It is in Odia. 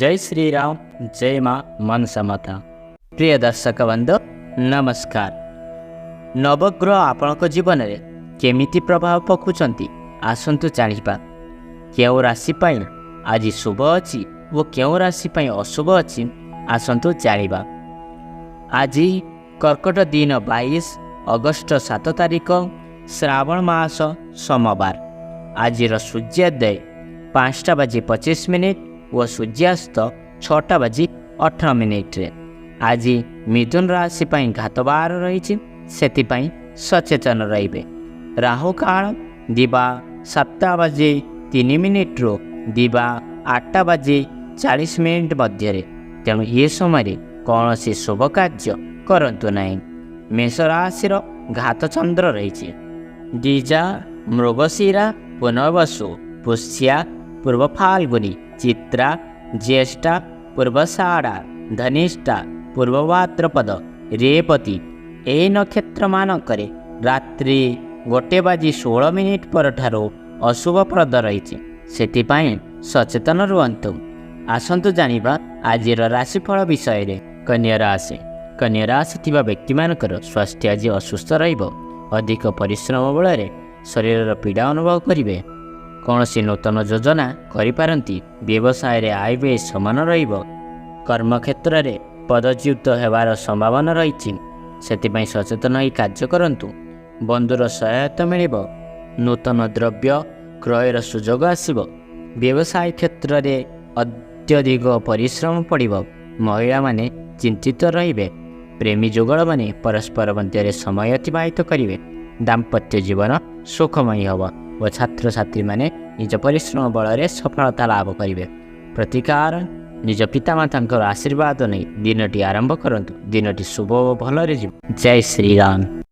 ଜୟ ଶ୍ରୀରାମ, ଜୟ ମା ମନସା ମାତା। ପ୍ରିୟ ଦର୍ଶକ ବନ୍ଧୁ, ନମସ୍କାର। ନବଗ୍ରହ ଆପଣଙ୍କ ଜୀବନରେ କେମିତି ପ୍ରଭାବ ପକାଉଛନ୍ତି, ଆସନ୍ତୁ ଜାଣିବା। କେଉଁ ରାଶି ପାଇଁ ଆଜି ଶୁଭ ଅଛି ଓ କେଉଁ ରାଶି ପାଇଁ ଅଶୁଭ ଅଛି, ଆସନ୍ତୁ ଜାଣିବା। ଆଜି କର୍କଟ ଦିନ 22, ଅଗଷ୍ଟ 7 ତାରିଖ, ଶ୍ରାବଣ ମାସ, ସୋମବାର। ଆଜିର ସୂର୍ଯ୍ୟୋଦୟ 5ଟା ବାଜି 25 ମିନିଟ୍ ଓ ସୂର୍ଯ୍ୟାସ୍ତ 6ଟା ବାଜି 18 ମିନିଟ୍ରେ। ଆଜି ମିଥୁନ ରାଶି ପାଇଁ ଘାତବାର ରହିଛି, ସେଥିପାଇଁ ସଚେତନ ରହିବେ। ରାହୁ କାଳ ଦିବା 7ଟା ବାଜି 3 ମିନିଟ୍ରୁ ଦିବା 8ଟା ବାଜି 40 ମିନିଟ୍ ମଧ୍ୟରେ, ତେଣୁ ଏ ସମୟରେ କୌଣସି ଶୁଭ କାର୍ଯ୍ୟ କରନ୍ତୁ ନାହିଁ। ମେଷ ରାଶିର ଘାତଚନ୍ଦ୍ର ରହିଛି। ଦ୍ୱିଜା, ମୃଗଶିରା, ପୁନର୍ବସୁ, ପୁଷ୍ୟା, ପୂର୍ବ ଫାଲ୍ଗୁନି, ଚିତ୍ରା, ଜ୍ୟେଷ୍ଠା, ପୂର୍ବଷାଢ଼ା, ଧନିଷ୍ଠା, ପୂର୍ବ ଭାଦ୍ରପଦ, ରେବତୀ ଏହି ନକ୍ଷତ୍ରମାନଙ୍କରେ ରାତ୍ରି 1 ବାଜି 16 ମିନିଟ୍ ପରଠାରୁ ଅଶୁଭପ୍ରଦ ରହିଛି, ସେଥିପାଇଁ ସଚେତନ ରୁହନ୍ତୁ। ଆସନ୍ତୁ ଜାଣିବା ଆଜିର ରାଶିଫଳ ବିଷୟରେ। କନ୍ୟା ରାଶି। କନ୍ୟା ରାଶି ଥିବା ବ୍ୟକ୍ତିମାନଙ୍କର ସ୍ୱାସ୍ଥ୍ୟ ଆଜି ଅସୁସ୍ଥ ରହିବ। ଅଧିକ ପରିଶ୍ରମ ବଳରେ ଶରୀରର ପୀଡ଼ା ଅନୁଭବ କରିବେ। କୌଣସି ନୂତନ ଯୋଜନା କରିପାରନ୍ତି। ବ୍ୟବସାୟରେ ଆୟ ବ୍ୟୟ ସମାନ ରହିବ। କର୍ମକ୍ଷେତ୍ରରେ ପଦଚ୍ୟୁତ ହେବାର ସମ୍ଭାବନା ରହିଛି, ସେଥିପାଇଁ ସଚେତନ ହୋଇ କାର୍ଯ୍ୟ କରନ୍ତୁ। ବନ୍ଧୁର ସହାୟତା ମିଳିବ। ନୂତନ ଦ୍ରବ୍ୟ କ୍ରୟର ସୁଯୋଗ ଆସିବ। ବ୍ୟବସାୟ କ୍ଷେତ୍ରରେ ଅତ୍ୟଧିକ ପରିଶ୍ରମ ପଡ଼ିବ। ମହିଳାମାନେ ଚିନ୍ତିତ ରହିବେ। ପ୍ରେମୀ ଯୁଗଳମାନେ ପରସ୍ପର ମଧ୍ୟରେ ସମୟ ଅତିବାହିତ କରିବେ। ଦାମ୍ପତ୍ୟ ଜୀବନ ସୁଖମୟ ହେବ ଓ ଛାତ୍ରଛାତ୍ରୀମାନେ ନିଜ ପରିଶ୍ରମ ବଳରେ ସଫଳତା ଲାଭ କରିବେ। ପ୍ରତିକାର: ନିଜ ପିତାମାତାଙ୍କର ଆଶୀର୍ବାଦ ନେଇ ଦିନଟି ଆରମ୍ଭ କରନ୍ତୁ। ଦିନଟି ଶୁଭ ଓ ଭଲରେ ଯିବ। ଜୟ ଶ୍ରୀରାମ।